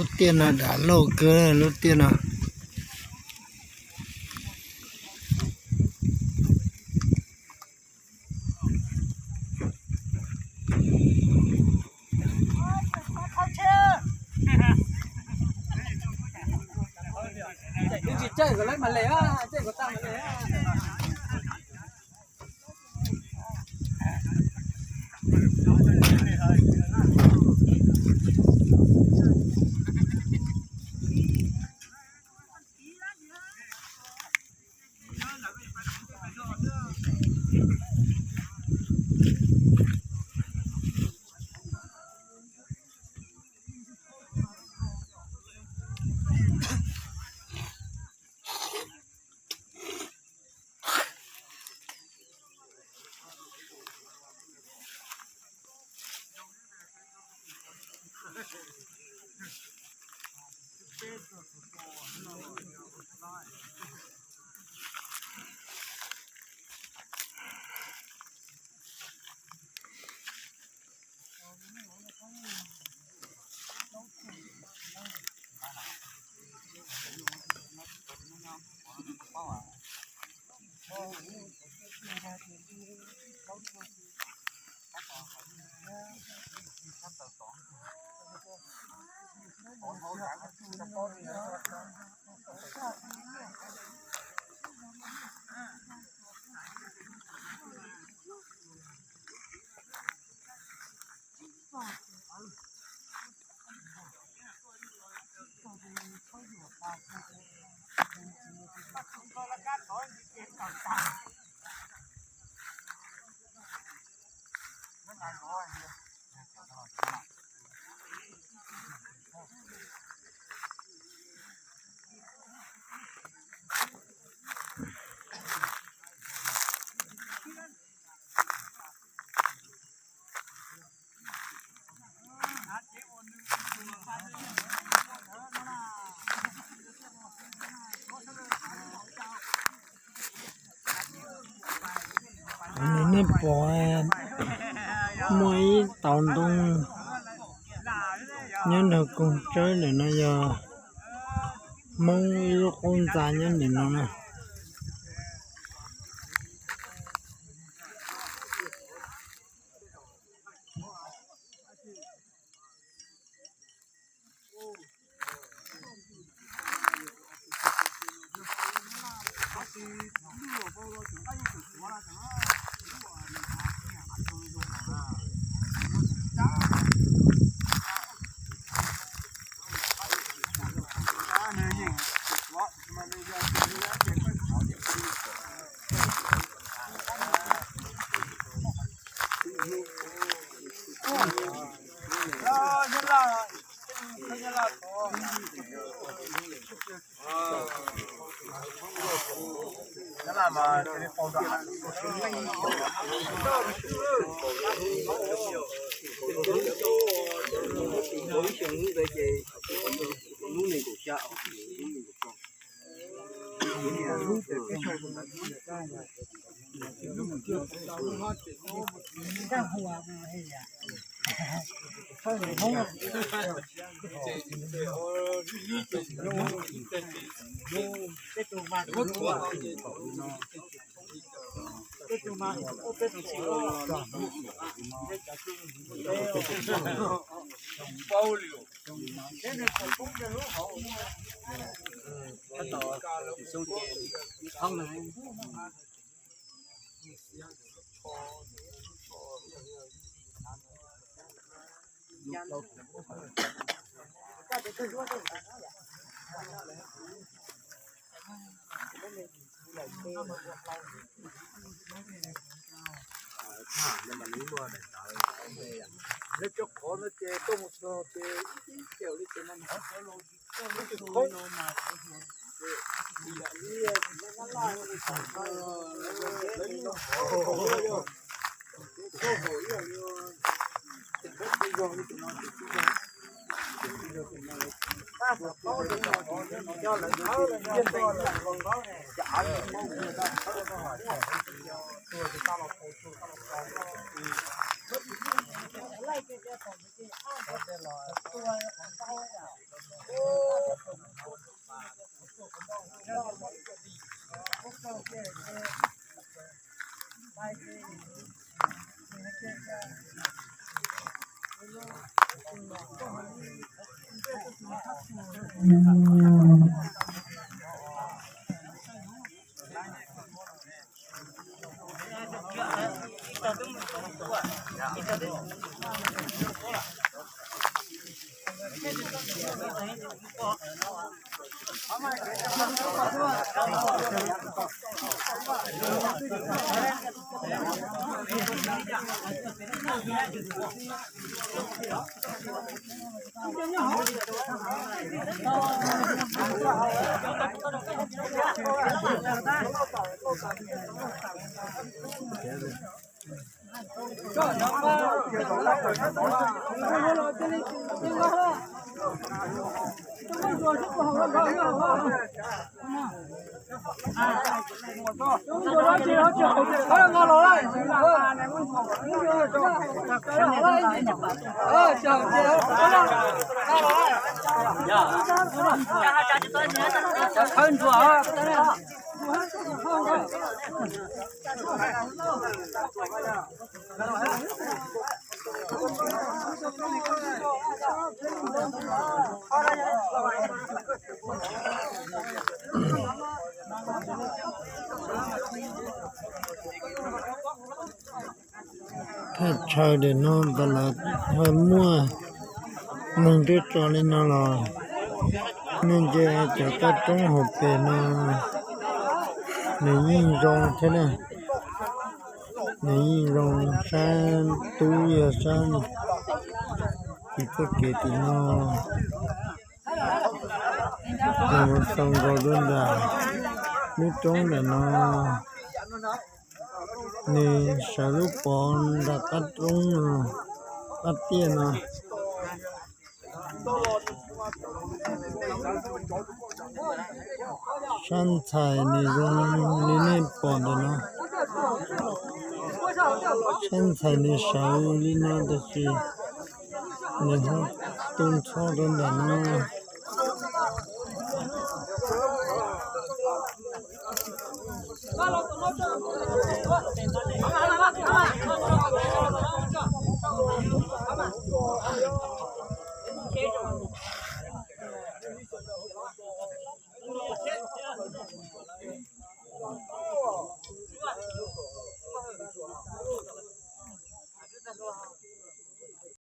Lub tiaj no dam loj kawg lub tiaj no. Nej pom muaj ib tauv ntoo nyob nrog koog tsawb ntawm no yog Hmoob ib lub qub ntxa nyob ntawm no na. Lawv cov qhov no ces tuaj mus txog ces ib teg li ces no, lawv tsis khoob. Thaj chaw ntawm no tas lawv ho muaj neeg twb tso li no los, nej nce cov qab roob hauv pes no, nws yeej zoo thiab na. Nws yeej zoo, sab tub yog sab tim txoj kev tim no. Nws mus xaus nkaus rau nram lub roob ntawm no, nws sawv lub pov nram qab roob no, qab tiaj no. Sab ntxhais nws zoo li nej pom ntawm no. Sab ntxhais nws sawv li no tab sis nws ho tu ntxhov rau ntawm no.